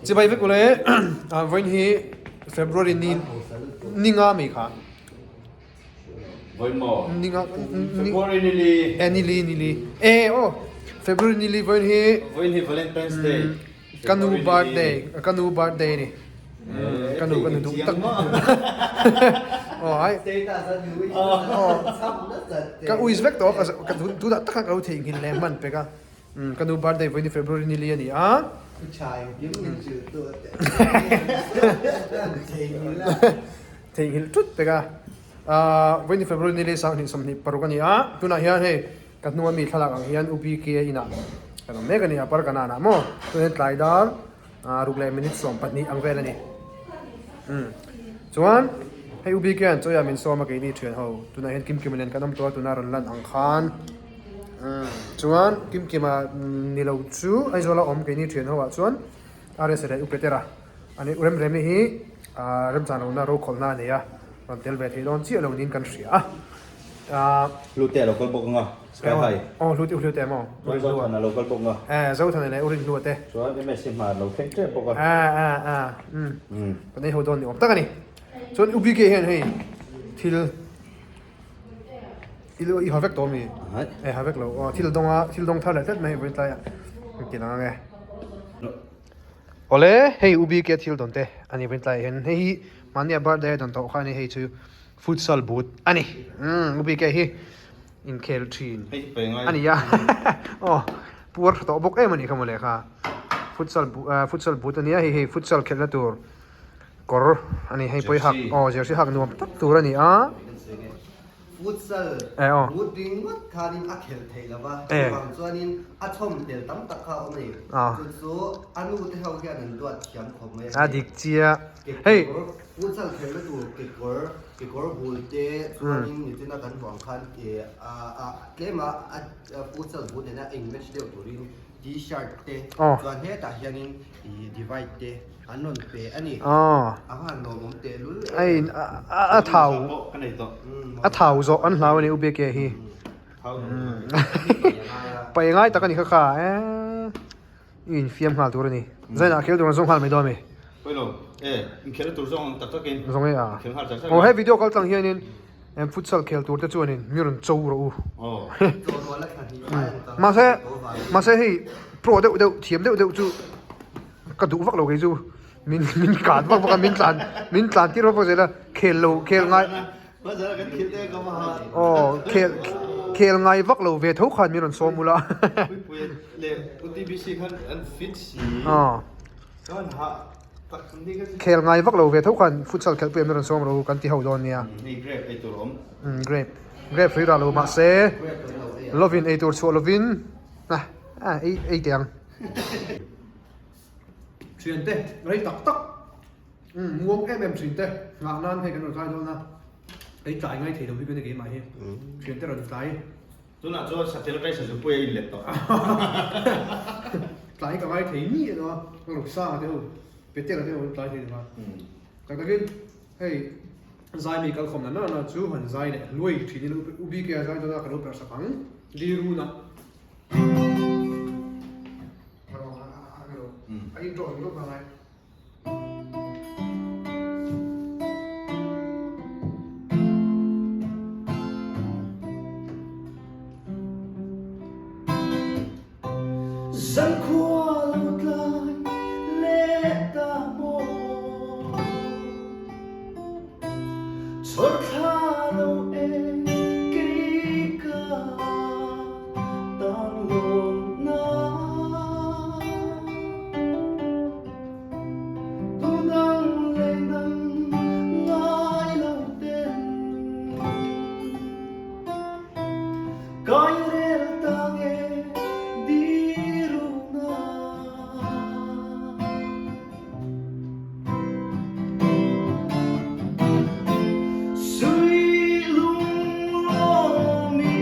Chibai vek ule vawiin hi February ni ni nga mai kha. Vawiin maw? Ni nga February ni li. E ni li ni li. E aw February ni li vawiin hi Vawiin hi Valentine's Day. Ka nu birthday ka nu birthday a ni. Ka nu ka nu duh tak aw ai ka uis vek tawh a ka tunah takah ka lo theihnghilh leh hman pek a ka nu birthday vawiin February ni li a ni a. Theihnghilh thut pek a vawiin February ni li 20 26 a ni a tunah hian hei Ka hnunga mi thlalak ang hian U BK inah kan awm mek a ni a, Pargana ah maw chuan tlai dar ruk leh minute 12 ang vel a ni. Umm chuan hei U BK an chawi a min sawm a keini thian ho tunah hian Kimkima nen kan awm tawh a tuna rawn lan ang khan umm chuan Kimkima ni lo chu Aizawl a awm keini thian ho ah chuan RS leh U Petera ani U Remremi hi remchang lohna rokhawlhna a nei a rawn tel ve thei dawn chiah lo niin kan hria a. Hlute a lo kal bawk ang a, Sky High. Aw Hlute U Hlute maw? Chuan Zothana a lo kal bawk ang a. Eh Zothana leh U Rinhlua te. Chuan MSC hma a lo thleng tep bawk a. Ah ah ah umm kan ei ho dawn ni awm tak a ni. Chuan U BK hian hei thil i i ha vek tawh ami? Eh ha vek lo aw thil dawng a thil dawng thar leh tlat mai vawiin tlaiah kan ti lang ang e. Awle hei U BK thil dawn te a ni vawiin tlaiah hian hei hi mahni a birthday a dawn tawh kha a ni hei chu. Futsal boot a ni. Umm UBK hi inkhel thin a ni a. Aw puar tha tawh bawk em a nih kha mawle kha. Futsal futsal boot a nia hei hei futsal khelhna tur kawr a ni hei pawh i hak aw jersey hak nuam tak tur a ni a. Futsal boot ringawt khanin a khelh theih lo va, chuvang chuanin a chhawm tel tam tak kha a awm a ni. Chu chu a nu te ho hian an duat thiam khawp mai a ni. A dik chiah. Hei. Futsal khelhna tur kekawr kekawr bul te chuanin nichina kan hmuh ang khan ih a a tlema a futsal bul nena in match deuh turin t-shirt te chuan hetah hianin ih divide te an rawn pe a ni. A van lawmawm tehlul em. A thau a thau zawh an hlau a ni U Biakia hi. Paih ngai tak a ni kha kha e. I infiam nghal tur a ni. Zainah khel tur an zawng nghal mai dawn a mi? Pawi lo. E, inkhel tur zawng ang tak takin. Zawng e a. Inkhel nghal char char. Aw he video kal tlang hianin em futsal khel tur te chuanin mi rawn cho rawh u. Aw. Mahse, mahse hei pro deuh deuh thiam deuh deuh chu ka duh vak lo kei chu. Min min kan vak vak a min tlan min tlan tir vak vak zel a khel lo khel ngai. Aw khel khel ngai vak lo ve tho khan min rawn sawm ula. Aw khel ngai vak lo ve tho khan futsal khelh pawh min rawn sawm ro kan ti ho dawn nia. Umm grape grape hrui rah lo mahse lovin eitur chhuah lovin a ei ei teh ang. Thiante rei tak tak. Umm muang em em thin te nghah nan hei kan rawn tlai dawn a, ei tlai ngai thei lo hi ka ni keimah hi, thian te rawn tlai. Tunah chuan satel kai sazu pawh a inlet tawh. Tlai ka ngai thei mi emaw a, ka ruk sang te ho, Petera te ho an tlai thei lo va. Tak takin hei zai mi kalkhawm na na na chu han zai leh hluai thin ila U BK a zai dawn a ka lo perh sak ang, Liruna. A intro ang lawk a ngai. Zankhua lo tlai leh ta maw Chhawrthla lo eng kei ka tan lawmna. Tudang leh dang ngai lo ten Kai rel ta nge diruna. Sui lung lawmi.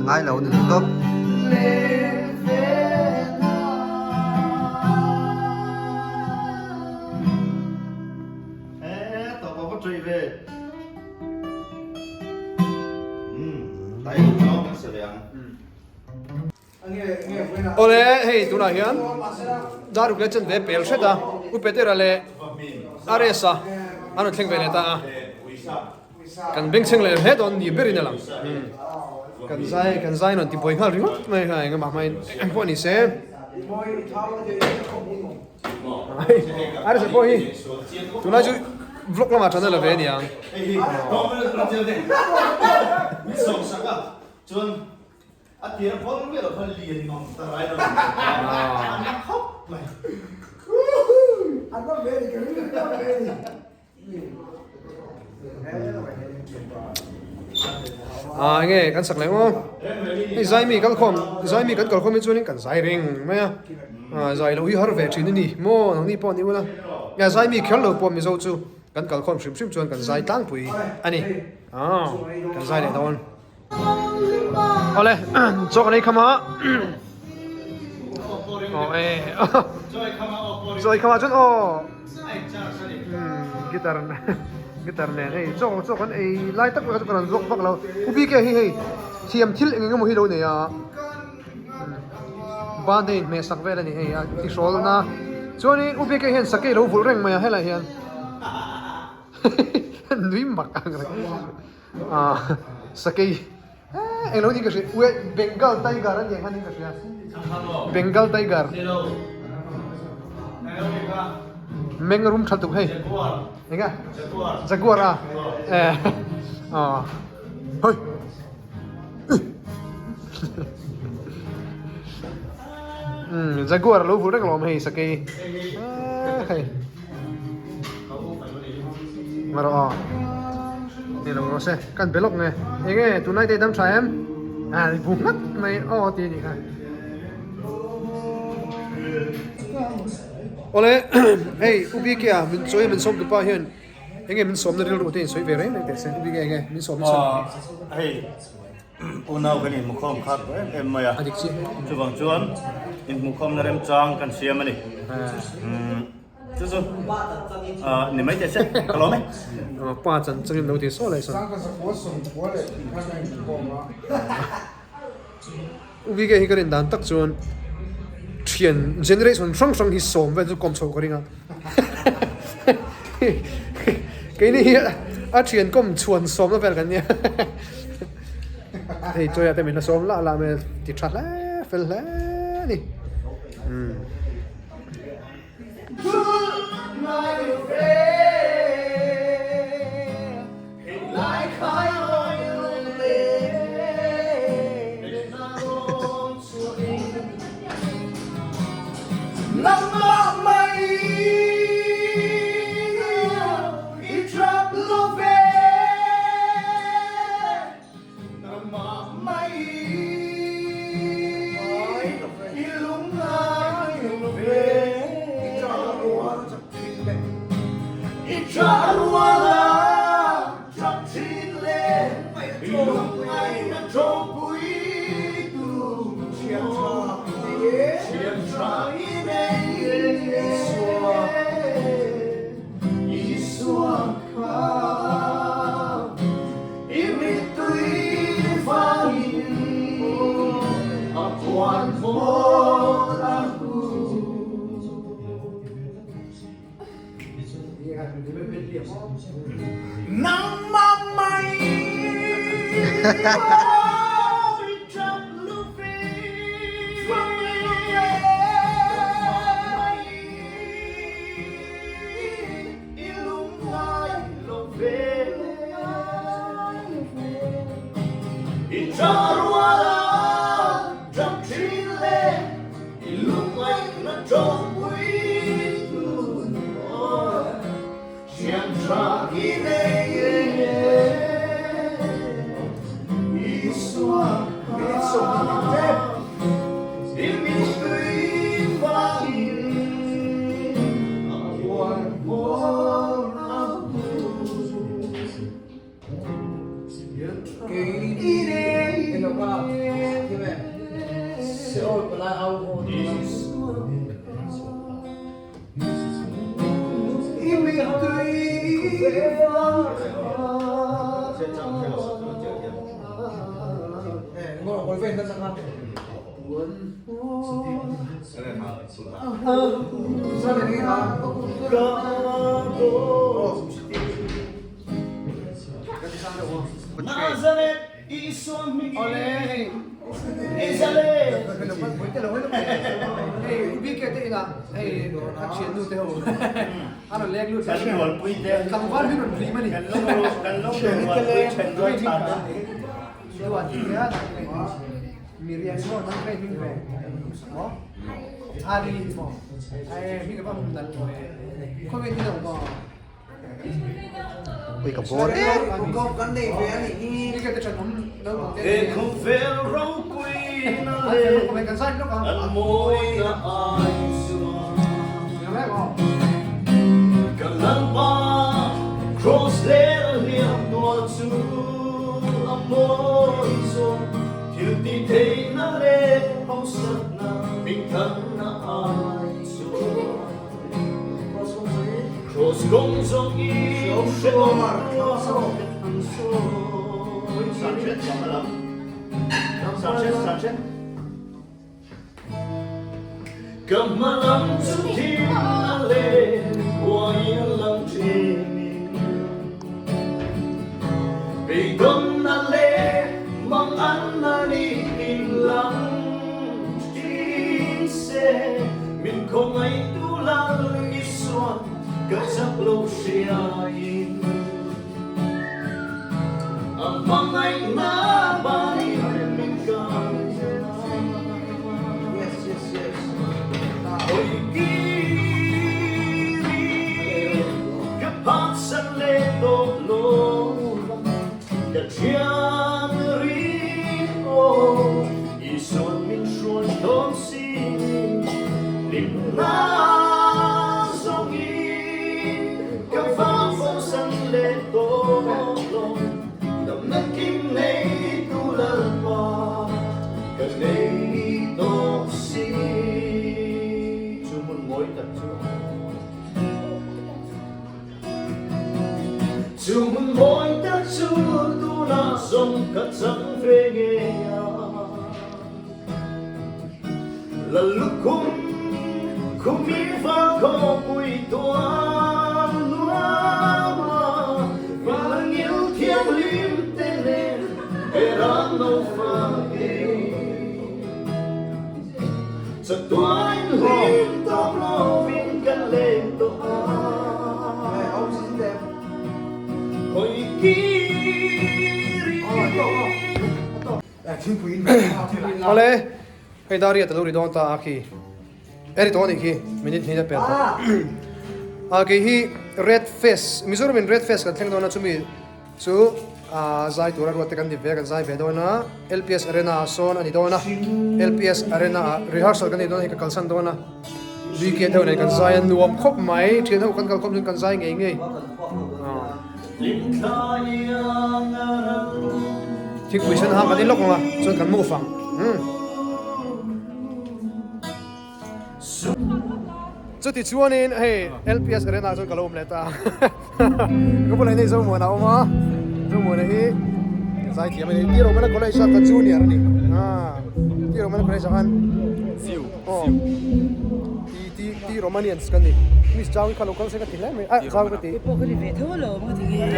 ngai lo a ni tawp. Awle hei tunah hian daruk leh chanve pel hret a U Petera leh Aresa an rawn thleng ve leh ta a kan bengchheng leh hle dawn ni berin a lang kan zai kan zai rawn ti buai nghal ringawt mai kha engemaw hmain eng pawh ni se Aresa pawh hi tunlai chu vlog lamah tan a la ve a niang. A tir a pawn miah lo khan lian mang ta rai lo a na khawp mai. An la ve ni ka ring an la ve ni. Ah enge kan sak leh maw hei zaimi kal khawm zaimi kan kal khawm hi chuanin kan zai reng mai a ah zai loh hi har ve thin a ni maw nangni pawh ni ula zaimi kher lo pawh mizo chu kan kal khawm hrim hrim chuan kan zai tlangpui a ni ah kan zai leh dawn. Awle chaw kan ei kham a aw e chaw ei kham ah chuan aw guitar guitar nen hei chaw chaw kan ei lai tak chu ka rawn vlog vak lo u bike hi hei thiam thil eng eng emaw hi lo nei a ban te inhmeh sak vel a ni hei a tihrawl na chuanin u bike hian sakei lo vulh reng mai a helaiah hian nui mak ang reng. Ah sakei eh englo ni ka hria ue Bengal tiger a ni ang khan in ka hria Bengal tiger meng rum tha tuk hei enga Jaguar a eh ah hoi um Jaguar lo vul reng alawm hei sakei eh hei. Marawh aw ni lo rawh se kan be lawk nge eng nge tunlai te dam tha em a ni bu nghat mai aw ti a nih kha awle hei u bk a min chawi min sawm tupa hian eng nge min sawmna rilru te in sawi ve reng reng teh se u bk eng nge min sawm hei unau kan inhmukhawm khat tawh em em mai a chuvang chuan inhmukhawmna remchang kan siam a ni. Chu chu ni mai teh se ka lawm e. Pa chan changin lo ti saw leh sawn. U VK hi ka rin dan tak chuan thian generation hrang hrang hi sawm vel chu kawm chhoh ka ring a. Keini hi a thian kawm chhuan sawmna vel kan nia. Hei chawi ah te min la sawm lah lah mai a ti tha hle fel hle a ni. I mittui vangin a puan vawt a hu. Nangmah mai i ṭap luve. I lungngai lo ve. I ṭha rual a ṭap ṭhin le i lungngaihna ṭawpui tun aw thian ṭha i nei e Isua kha i mittui vangin a puan hawn a hmu. Ui ka bawr em. Awle, hei dar riat a lo ri dawn ta a khi. E ri tawh a nih khi, minute hnih a pel tawh. A kei hi Red Face, Mizoram in Red Face kan thleng dawn a chumi chu a zai tura ruat te kan ni ve kan zai ve dawn a, LPS Arena ah sawn a ni dawn a, LPS Arena ah rehearsal kan nei dawn a hei ka kalsan dawn a, BK te ho nen kan zai a nuam khawp mai, thian ho kan kal khawp chuan kan zai ngei ngei. Thingpui sen hang kan in lawk ang a, chuan kan move ang. Chuti chuanin hei LPS Arena chuan ka lo awm leh ta. Ka bulah hian hei Zomuana a awm a, Zomuana hi zaithiam a ni. Tir Romana College a ka junior a ni. Tir Romana College ah khan Ti ti Romanians kan ni. Miss Zhao hi kha lo kal se ka ti hle mai. Ah Zhao ka ti. Kei pawh ka ni ve tho lo maw ti nge.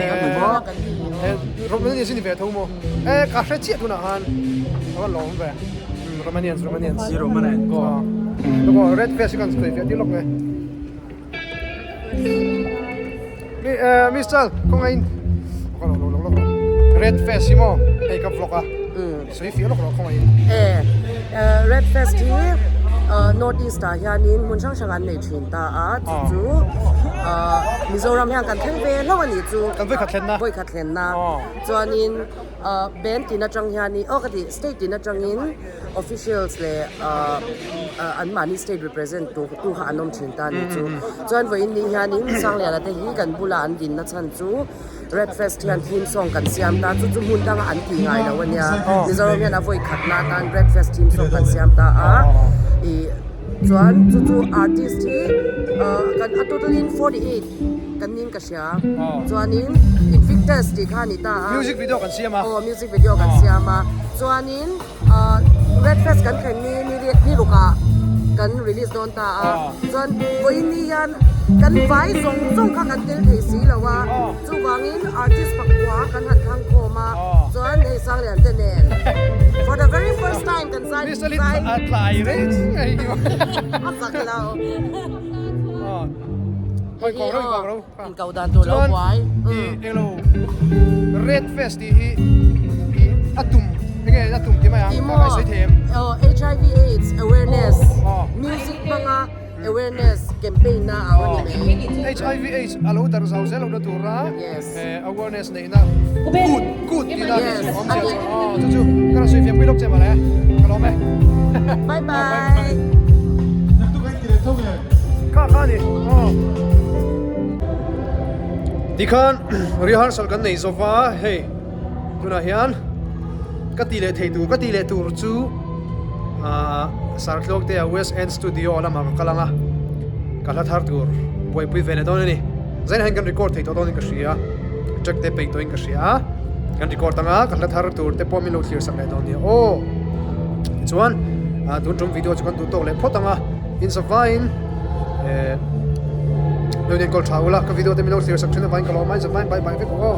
Eh Romanians i ni ve tho maw? Eh ka hre chiah tunah khan a va lawm ve. Romanians Romanians. Ti Romanian ko. Loko red face hi kan sawi ve ti lawk nge. Mi eh Miss Chal kawng in ka lo lo lo lo. Red face hi maw hei ka vlog a. Sawi fiah lawk rawh khawngaih in. E, Red Fest hi North East ah hianin hmun hrang hrang an nei thin ta a, chu chu Mizoram hian kan thleng ve hlauh a nih chu. Kan vawikhat thlenna. Vawikhat thlenna. Chuanin band tin atang hianin, aw ka ti state tin atangin officials leh anmahni state represent tu tu kha an awm thin ta a nih chu. Chuan vawiin ni hianin Sangliana te hi kan bula an dinna chhan chu. Red Fest hian theme song kan siam ta chu chu hmun danga an tih ngai lo a nia Mizoram hian a vawi khatna atan Red Fest theme song kan siam ta a ih chuan chu chu artist hi ah kan a total in 48 kan ning ka hria chuanin Invictus tih kha a ni ta a Music video kan siam a aw music video kan siam a chuanin. Red Fest kan thlen ni ni riat ni rukah kan release dawn ta a chuan vawiin ni hian kan vai zawng zawng kha kan tel thei si lo a chuvangin artist pakua kan han thlang khawm a chuan hei Sanglian te nen for the very first time kan zai a zak lo Inkau dan tur lo buai. Chuan englo Red Fest tih hi a tum enge a tum tih mai ang ka kai sawi thei em? Aw HIV AIDS awareness music hmanga awareness campaign na ang a ni mai. HIV AIDS a lo darh zau zel lohna tura awareness neihna kut kut tihna awmzia chu aw chu chu ka rawn sawi fiah pui lawk che mawle ka lawm e. Bye bye. Kha kha ni aw. Tikhan rehearsal kan nei zo va hei tunah hian ka ti leh thei tur ka ti leh tur chu ah Sarthlawk te a West End Studio lamah ka kal ang a ka hla thar tur buaipui ve leh dawn a ni zainah hian kan record thei tawh dawnin ka hria track te peih tawhin ka hria a kan record ang a ka hla thar tur te pawh min lo thlir sak leh dawn nia aw tichuan ah tun tum video chu kan duh tawk leh phawt ang a inzavaiin eh lo in enkawl tha ula ka video te min lo thlir sak thin avangin ka lawm a inzavain bye bye vek u aw.